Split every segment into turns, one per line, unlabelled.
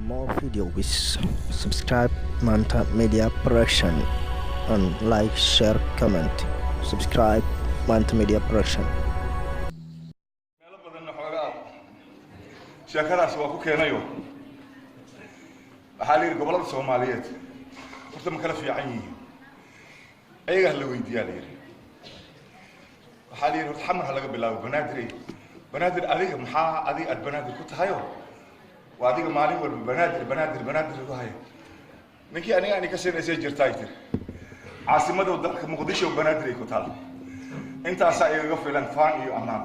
more videos, subscribe Manta Media Production and like, share, comment. Subscribe Manta Media Production.
Meelo badanna xoogaa sheekadaas waa ku keenayo. Waxaa la yidhi gobollada Soomaaliyeed horta ma kala fiican yihiin? Ayagaa la weydiiyaa la yidhi. Waxaa la yidhi horta Xamar ha laga bilaabo. Banaadir, Banaadir, adiga maxaa adiga aad Banaadir ku tahayo? Waa adiga maalin walba Banaadir, Banaadir, Banaadir lagu hayo. Ninkii aniga ani ka siinaysay jirtaa ay tiri caasimada dalka Muqdisho Banaadir ay ku taal. Intaasaa igaga filan faan iyo ammaan.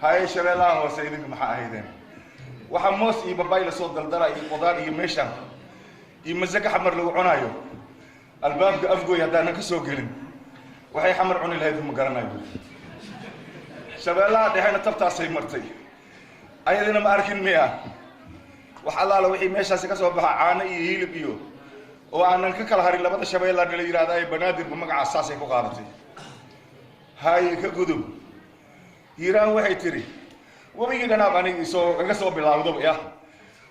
Haye, Shabeellaha Hoose idinka maxaa ahaydeen? Waxaa moos iyo babay lasoo daldala iyo qudaar iyo meeshaan iyo masaka Xamar lagu cunaayo. Albaabka Afgooy haddaanan ka soo gelin, waxay Xamar cuni lahayd ma garanayo. Shabeellaha Dhexena tabtaasay martay, ayadina ma arkin miya? Wax allaala wixii meeshaasi ka soo baxa, caano iyo hilib iyo oo aanan ka kala harin labada Shabeellana la yidhahda ay Banaadirba magacaas saasay ku qaadatay. Haye, ka gudub. Hiiraan waxay tiri webigii dhanaab aniga isoo iga soo bilaawdaba ya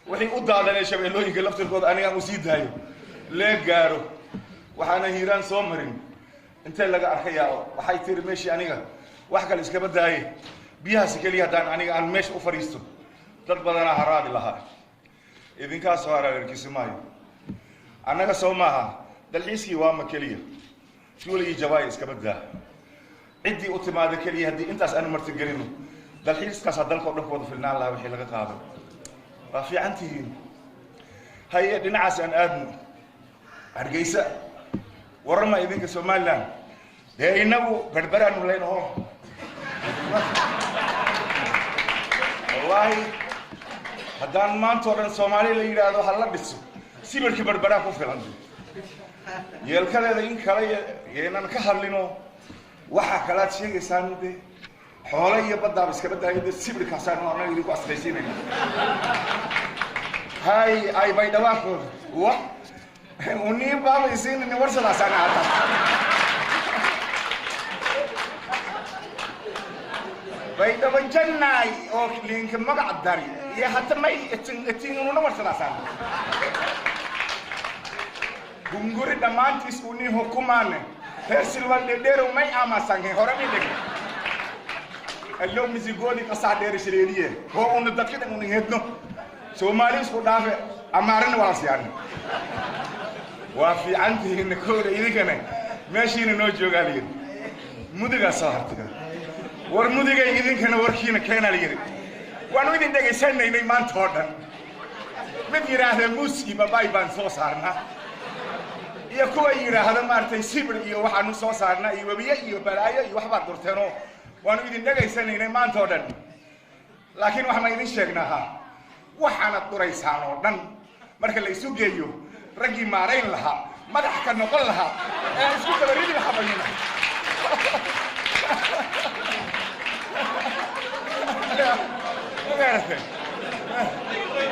waxay u daadaneen shabeellooyinka laftirkooda anigaan usii daayo lee gaaro. Waxaana Hiiraan soo marin intee laga arkayaa? Waxay tiri meeshii aniga wax kale iskaba daaye, biyahaasi keliya haddaan aniga aan meesha u fadhiisto dad badanaa haraadi lahaa. Idinkaa soo haraarkiisi maayo, annaga soo maaha. Dalxiiskii waama keliya fuul iyo jabaay iskaba daa. Ciddii u timaada keliya haddii intaas aanu martigelino, dalxiiskaasaa dalka o dhan ku wada filnaan lahaa wixii laga qaado. Waa fiican tihiin. Haye, dhinacaas aan aadno. Hargeysa warrama idinka Somaliland? Dee inagu Berberaanu leynaho. Wallaahi haddaan maanta o dhan Soomaali la yidhaahdo ha la dhiso, sibirkii Berberaa ku filan. Yeelkadeeda in kale yaynan ka hadlino. Waxaa kalaad sheegaysaan de xoole iyo baddaaba iskaba daayo, de sibirkaasaan annaga idinku asqaysiinayna. Hay ay baydhabaakooda wa unii baaba isiinini warsadaasaan ahata. Baydhabo jannaay oo liinka magac dari iyo hata may itinununa warsadaasaan gunguri dhammaantiis unii hukumaane. Reer Silwan dhedheerow may amasange hore mi dheg allo misigoodi qasaa dheere shireeriye hoo una dadka una hedno. Soomaali isku dhaafe, amaarina waa siyaan. Waa fiican tihiin kooda idinkana meeshiina noo joogaa la yidhi. Mudigaa soo hartiga. War Mudigay, idinkana warkiina keenaa la yidhi. Waanu idin dhegaysanaynay maanta oo dhan. Mid yidhaahda muus iyo babay baan soo saarnaa iyo kuwa yidhaahda maaragtay sibir iyo waxaanu soo saarnaa iyo webiye iyo balaayo iyo waxbaad durteenoo waanu idin dhegaysanaynay maanta oo dhan. Laakiin waxaan idin sheegnaa ha waxaanad duraysaan oo dhan marka la isu geeyo, raggii maarayn lahaa, madax ka noqon lahaa ee isku dabaridi lahaa baynuna. Ma garatay?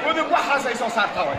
Mudug waxaasay soo saartaa way.